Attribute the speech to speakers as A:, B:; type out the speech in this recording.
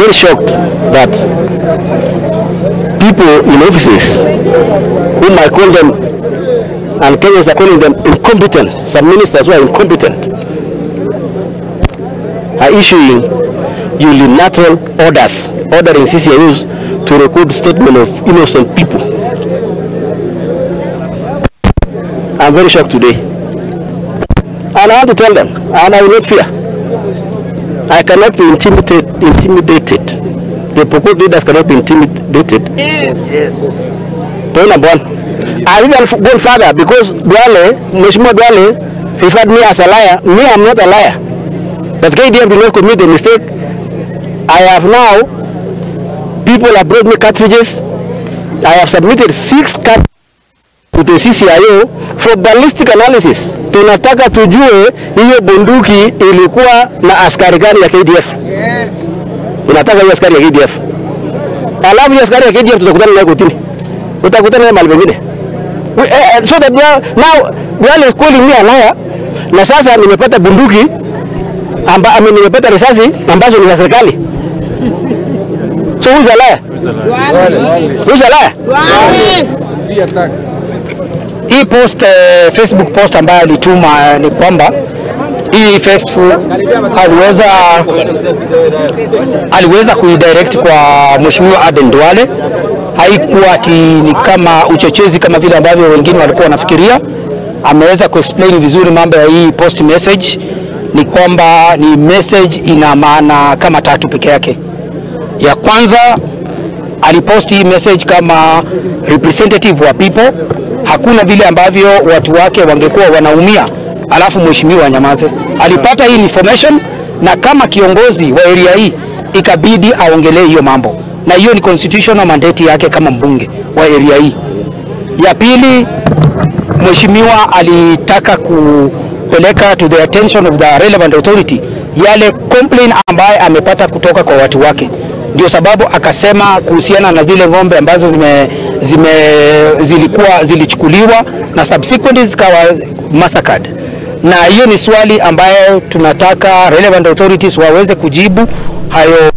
A: very shocked that people in offices, whom I call them, and Kenyans are calling them incompetent, some ministers who are incompetent, are issuing unilateral orders, ordering CCIOs to record statement of innocent people. I'm very shocked today. And I want to tell them, and I will not fear. I cannot be intimidated. The Pokot leaders cannot be intimidated.
B: Yes. Yes.
A: Point number one. I even go further because Duale, Mheshimiwa Duale, referred me as a liar. Me, I'm not a liar. But KDF did not commit a mistake. I have now, people have brought me cartridges. I have submitted 6 cartridges to the CCIO for ballistic analysis. Tunataka tujue hiyo bunduki ilikuwa na askari gani ya KDF.
B: Yes.
A: Tunataka hiyo askari ya KDF. Alafu hiyo askari ya KDF tutakutana naye kotini. Utakutana naye mahali pengine. So that now Duale is calling me a liar. Na sasa nimepata bunduki nimepata risasi ambazo ni za serikali. So who's a liar? Who's a liar?
C: Hii post, Facebook post ambayo alituma ni kwamba hii Facebook aliweza kuidirect kwa Mheshimiwa Aden Duale. Haikuwa ati ni kama uchochezi kama vile ambavyo wengine walikuwa wanafikiria. Ameweza kuexplain vizuri mambo ya hii post message. Ni kwamba ni message ina maana kama tatu peke yake. Ya kwanza, alipost hii message kama representative wa people. Hakuna vile ambavyo watu wake wangekuwa wanaumia alafu mheshimiwa anyamaze. Alipata hii information na kama kiongozi wa area hii ikabidi aongelee hiyo mambo, na hiyo ni constitutional mandate yake kama mbunge wa area hii. Ya pili, mheshimiwa alitaka kupeleka to the attention of the relevant authority yale complaint ambaye amepata kutoka kwa watu wake. Ndio sababu akasema kuhusiana na zile ng'ombe ambazo zilikuwa zilichukuliwa na subsequently zikawa massacred. Na hiyo ni swali ambayo tunataka relevant authorities waweze kujibu hayo.